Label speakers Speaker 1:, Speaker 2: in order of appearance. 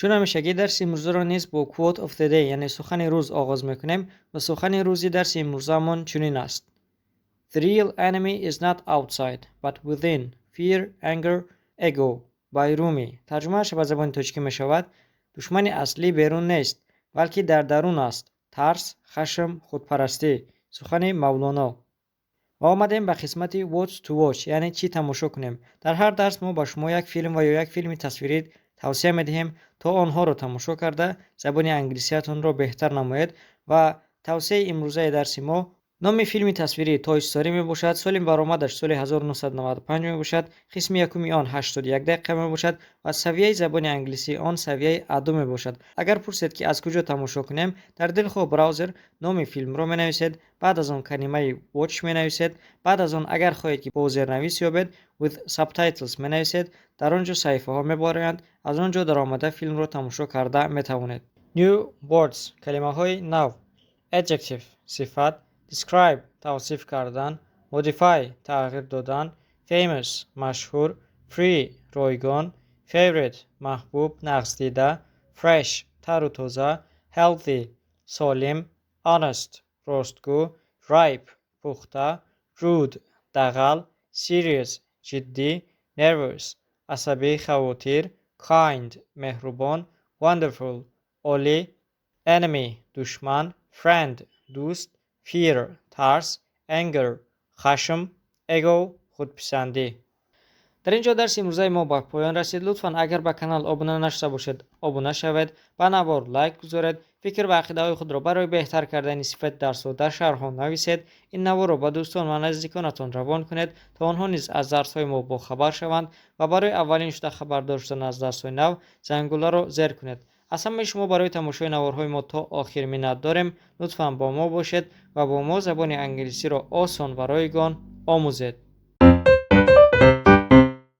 Speaker 1: Чун ҳамешагӣ, дарси имрӯзаро низ бо quote of the day, яъне сухани рӯз, оғоз мекунем ва сухани рӯзи дарси имрӯзаамон чунин аст: "The real enemy is not outside, but within. Fear, anger, ego." By Rumi. Тарҷумааш ба забони тоҷикӣ мешавад: душмани аслӣ берун нест, балки дар дарун аст: тарс, хашм, худпарастӣ. Сухани Мавлоно. Ва омадем ба қисмати What to Watch, яъне чӣ тамошо кунем. Дар ҳар дарс мо ба шумо як филм ва ё як филми тасвирӣ тавсия медиҳем, то онҳоро тамошо карда, забони англисиятонро беҳтар намоед. Ва тавсияи имрӯзаи дарси мо номи филми тасвирии Toy Story мебошад. Соли баромадаш соли 1995 мебошад. Қисми якуми он 81 дақиқа мебошад ва савияи забони англисии он савияи А2 мебошад. Агар пурсед, ки аз куҷо тамошо кунем, дар дилхоҳ браузер номи филмро менависед, баъд аз он калимаи watch менависед, баъд аз он, агар хоҳед, ки бо зернавис ёбед, with subtitles менависед. Дар он ҷо саҳифаҳо мебароянд, аз он ҷо даромада, филмро тамошо карда метавонед. New words, калимаҳои нав. Adjective, сифат. Describe, тавсиф кардан. Modify, тағйир додан. Famous, машҳур. Free, ройгон. Favorite, маҳбуб, нағздида. Fresh, тару тоза. Healthy, солим. Honest, ростгӯ. Ripe, пухта. Rude, дағал. Serious, ҷиддӣ. Nervous, асабӣ, хавотир. Kind, меҳрубон. Wonderful, олӣ. Enemy, душман. Friend, дӯст. Fear, тарс. Anger, хашм. Ego, худписандӣ. Дар ин ҷо дарси имрӯзаи мо ба поён расид. Лутфан, агар ба канал обуна нашуда бошед, обуна шавед, ба навор лайк гузоред, фикр ва ақидаҳои худро барои беҳтар кардани сифати дарсҳо дар шарҳҳо нависед. Ин наворро ба дӯстон ва наздиконатон равон кунед, то онҳо низ аз дарсҳои мо бохабар шаванд, ва барои аввалин шуда хабардор шудан аз дарсҳои нав зангуларо зер кунед. Аз ҳамаи шумо барои тамошои наворҳои мо то охир миннат дорем. Лутфан бо мо бошед ва бо мо забони англисиро осон ва ройгон омӯзед.